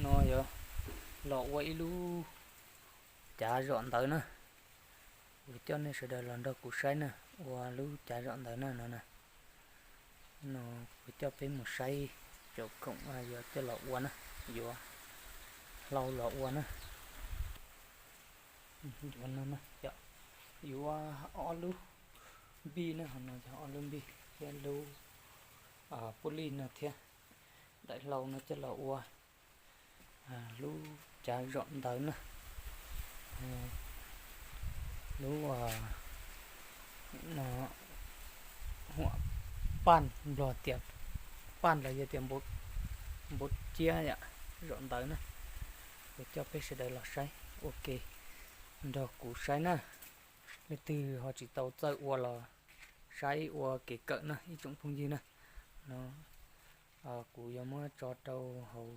No yog los ua ib lub cav zom ntawv na. Kuv coj nej sawv daws los nrog kuv saib na, ua lub cav zom ntawv na no na. No kuv coj peb mus saib cov khoom yuav coj los ua na, yuav hlau los ua na. Yuav no na, yuav ob lub npij na, ho no yog ob lub npij thiab lub puj lij no thiab daim hlau no coj los ua lub cav zom ntawv na. Lub no, huam paj, Nplog tias paj los yog tias npau ciab yom, zom ntawv na. Kuv coj peb sawv daws los saib ua ke nrog kuv saib na. Leej twg ho tsis tau txawj ua los saib ua kev kawm na ib tsoom phooj ywg na. No kuv yuav muab tso rau hauv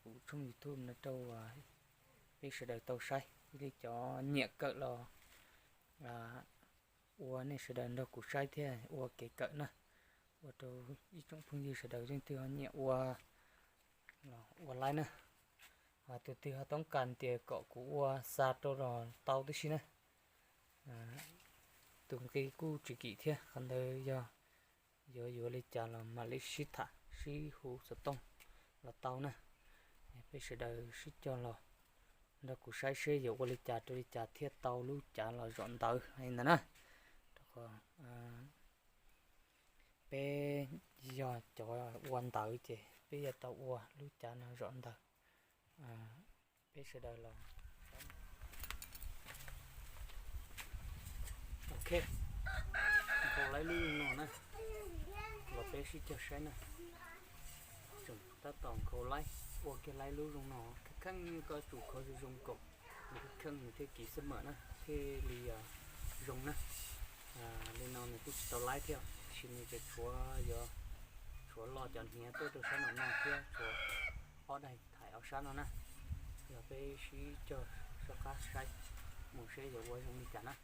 kuv tshooj YouTube no rau peb sawv daws tau saib. Li cov nyiam kawm los ua nej sawv daws nrog kuv saib thiab ua kev kawm na. Ua rau ib tsoom phooj ywg sawv daws leej twg ho nyiam ua los ua laib na. Tus twg ho toob kas tias kom kuv ua xa rau los tau tib si na. Tus nqi kuj tsis kim thiab, qhov ntawd yog yuav yuav li cas los mam li sib tham sib hu xov tooj los tau na. Peb sawv daws sib cog los nrog kuv saib seb yuav ua li cas rau li cas thiaj tau lub cav los zom ntawv li ntawd na. Rau qhov peb yog cov ua ntawv ces peb yuav tau ua lub cav no zom ntawv. Peb sawv daws los, ok, nkaus laib lub no na, los peb sib cog saib na. Tseem tab tom nkaus laib, ua kiag laib lub zoo no, kheej kheej koj tsum kho zoo zoo nkaus, nws kheej kheej nws thiaj kiv xab mam na, thiaj li zoo na. Li no nws kuj tsis tau laib thiab, tiam sis nws tseem tshuav, yuav tshuav lo cov hniav tuaj rau sab no no thiab tshuav ob daim thaiv ob sab no na. Yog peb sib cog soj qab saib mus seb yuav ua zoo li cas na.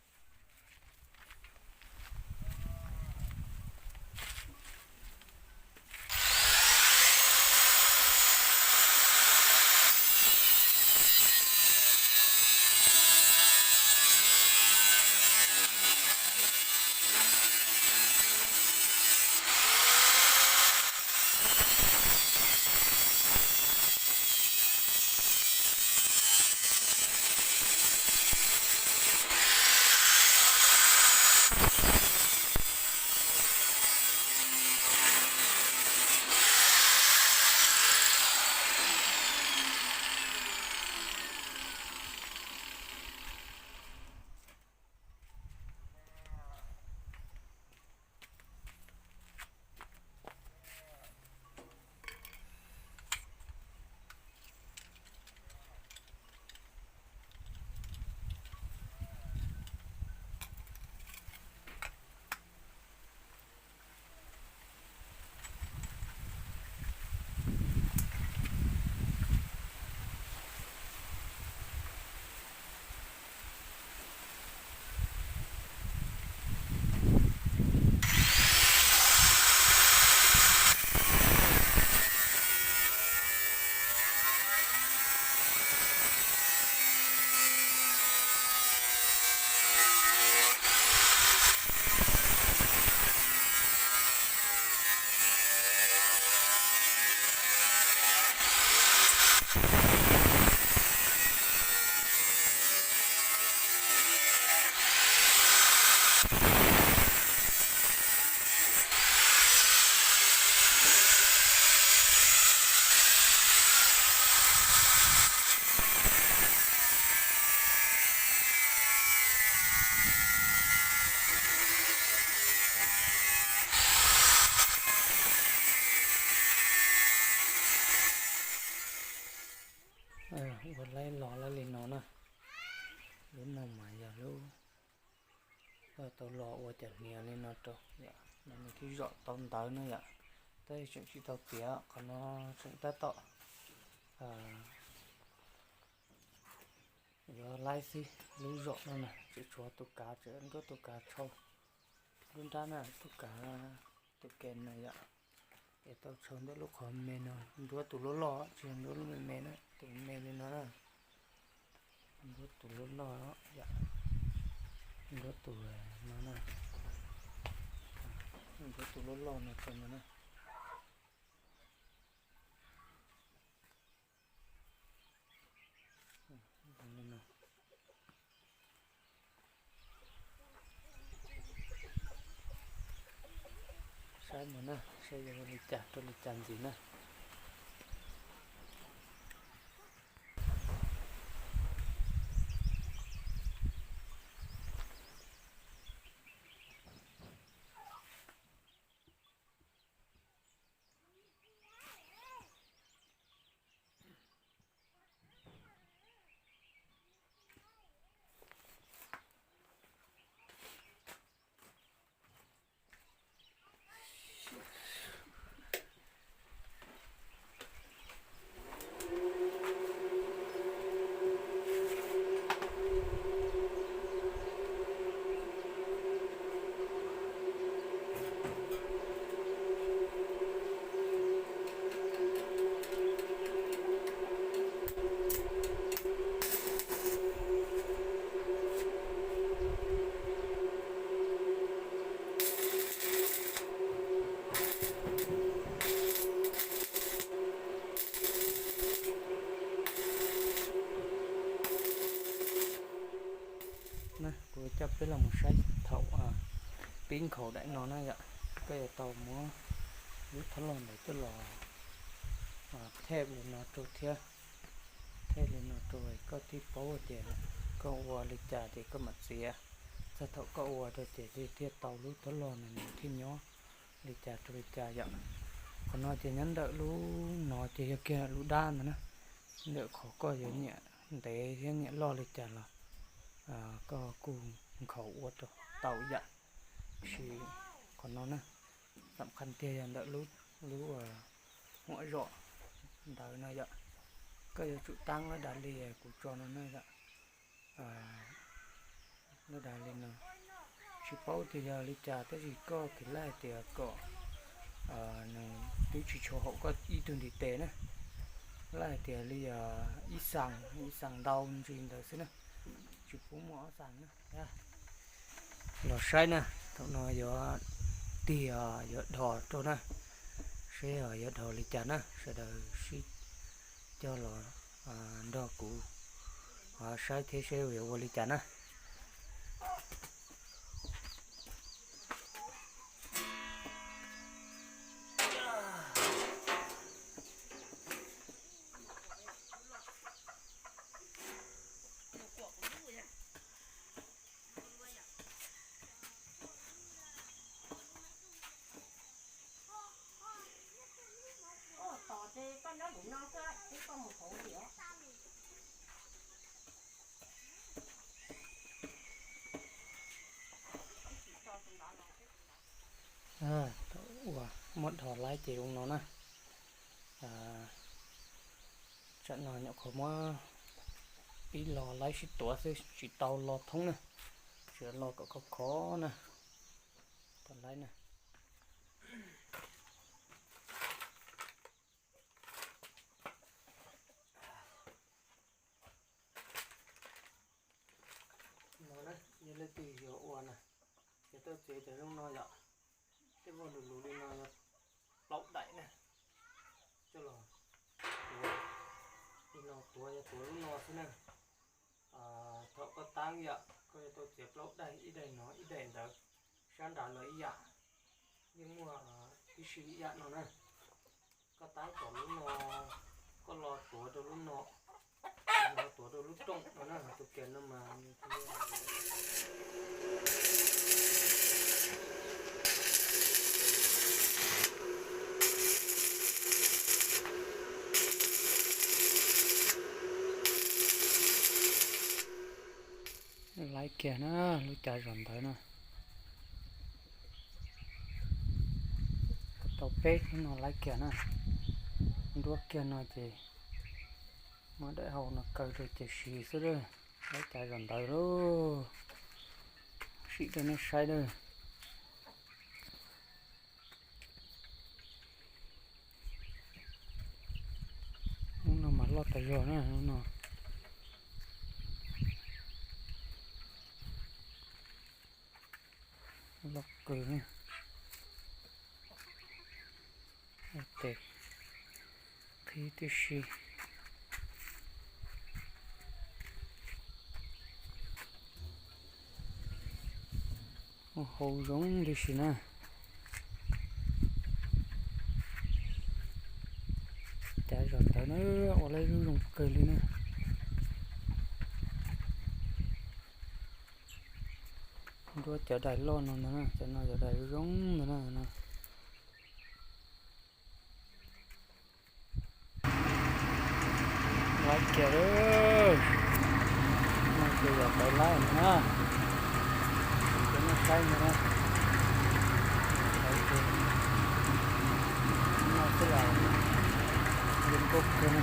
Ua laib los laib li no na. Lub no mas yog lub koj tau los ua cov hniav li no rau yom, no nws thiaj zom tau ntawv na yom. Tab sis tseem tsis tau tiav, qhov no tseem tab tom yuav laib xwb. Lub zom no na tseem tshuav tus kav, tseem nkauj tus kav tshau. Lub nrab na tus kav, tus ke na yom. Es tau tshau ntawm lub qhov me no, nruab tus loj loj, tsis yog nruab lub me me na, tus me li no na. Nruab tus loj loj yom, nruab tus no na, nruab tus loj loj no tau no na. Saib mus na, saib yuav ua li cas rau li cas ntxiv na. Na, kuv coj peb los mus saib thaum pib nkhaus daim no na yom, koj yuav tau muab lub thob loj ntawd coj los thej li no rau thiab. Thej li no rau koj thiaj paub tias koj ua li cas ces koj mam txiav. Txog thaum koj ua rau ces thiaj tau lub thob loj no nws thiaj nyob li cas rau li cas yom. Qhov no ces nyob ntawm lub no ces yog kiag lub dab no na. Ntawm qhov koj yuav nyiam ntev thiab nyiam loj li cas los koj kuj nkhaus ua rau tau yam. Tab sis qhov no na, xam khaj tiag yog ntawm lub, lub huam zom ntawd no yom. Koj yuav tsum taab laj dag li kuv tso no na yom. Laj dag li no, tsis paub tias yog li cas tab sis koj kheev laj hais tias kom nws twb tsis tshua haum koj ib tug ntiv tes na. Laj hais tias li ib xaas, ib xaas ntau ntsis ntawd xwb na, tsis pub muaj ob xaas na. Los saib na, thaum no yuav tig, yuav dhos rau na, seb yuav dhos li cas na, sawv daws sib cog los nrog kuv saib thiab seb yuav ua li cas na. Thaum uas muab dhos laib ces zoo no na. Tsam no nyuam qhuav muab pib los laib sib tuav xwb tsis tau los thoob na, tsuas los kom khov khov na. Tau laib na. No na, yog leej twg yuav ua na, yog tau txiav cov zoo no yom, tej vog lus lus li no yog plaub daim na, coj los tuav li no, tuav yog tuav lub no xwb na. Thaum koj taab yom, koj yuav tau txiav plaub daim, ib daim no ib daim ntawd, sab nrad los ib yam, yeej muaj tib si ib yam no na. Koj taab tom lub no, koj los tuav rau lub no, los tuav rau lub rooj no na, tus kiag no mas nws laib kiag na, lub cav zom ntawd na. Tau peb lub no laib kiag na, nruab kiag no ces muab daim hau no kaw rau ces siv xwb lawm, laib cav zom ntawd lauj. Sim rau nej saib lawm. Zog na no. Loj kawg na. Ua tes qhib tib si. Ua hauv zoo tib si na. Cav zog ntawd na, ua lawv zoo kawg li na. Nruab cov daim loj no ntag na, cov no cov daim zoo ntag na no. Laib kiag lawm. No ces yog tawv laib ntag na. Ces nej saib ntag na. Tawv ces no xwb los zoo nkauj kawg na.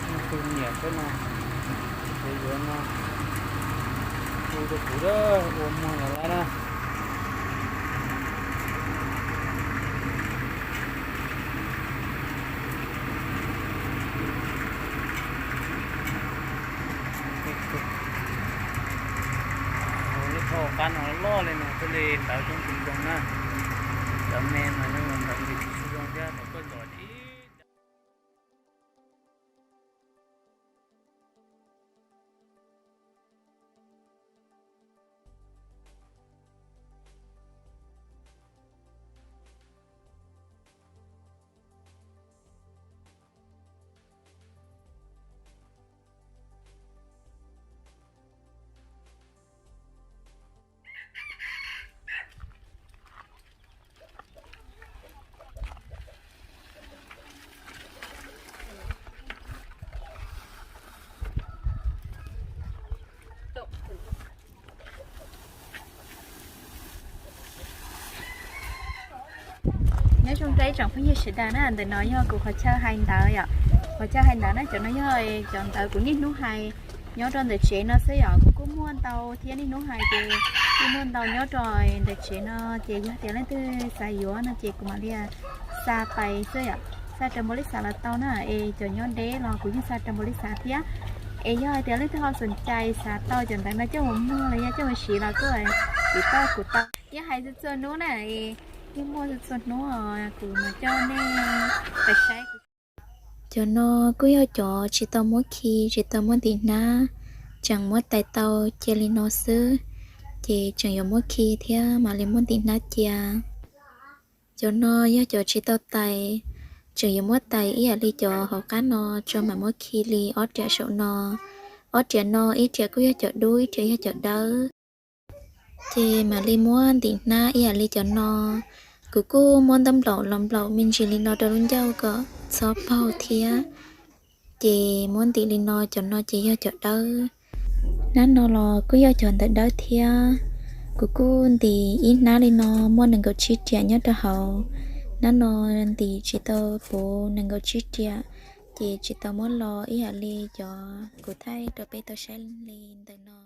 Nej tus nyiam thiab no, ces yuav no hu rau kuv, ua muag los laib na. Lub thaub qab no loj li no thiaj li ntawv coob tsis zoo na. Cov me mas yeej ntawv ntawv tsis zoo thiab, thaum koj zom ib Nyob zoo rau ib tsoom phooj ywg sawv daws na, ntawm no yog kuv qhov chaw hais ntawv yom. Qhov chaw hais ntawv na, cov no yog cov ntawv kuv niaj hnub hais nyob rau ntawm tsev no xwb yom. Kuv kuj muaj ntau thiab, niaj hnub hais ces kuj muaj ntau nyob rau ntawm tsev no, ces yog tias leej twg xav yuav no ces kuv mam li xa pais xwb yom. Xa rau npaum li xav los tau na, es cov nyob deb los kuv yeej xa rau npaum li xav thiab. Es yog hais tias leej twg ho xoom cai xav tau cov ntawv no coj mus muag los yog coj mus siv los kuj kuv tau, kuv tau thiab. Hais txhua txhua hnub na, es yeej muaj txhua txhua hnub os, kuv mam coj nej pais saib. Cov no kuj yog cov tsis tau muab khi, tsis tau muab ntim hnab, tseem muab tais tau cia li no xwb, ces tseem yuav muab khi thiab mam li muab ntim hnab cia. Cov no yog cov tsis tau tais, tseem yuav muab tais ib yam li cov hauv qab no tso mam muab khi li ob riam saum no. Ob riam no ib riam kuj yog cov dub, ib riam yog cov dawb. Ces mam li muab ntim hnab ib yam li cov no. Kuv kuj muab ntaub nplaum los nplaum me ntsis li no rau lub ncauj kom txhob paug thiab. Ces muab ntim li no, cov no ces yog cov dawb. Hnab no los kuj yog cov ntawv dawb thiab. Kuv kuj ntim ib hnab li no muaj nees nkaum tsib riam nyob rau hauv. Hnab no ntim tsis tau puv nees nkaum tsib riam, ces tsis tau muab lo ib yam li cov kuv thaij rau peb tau saib li ntawm no.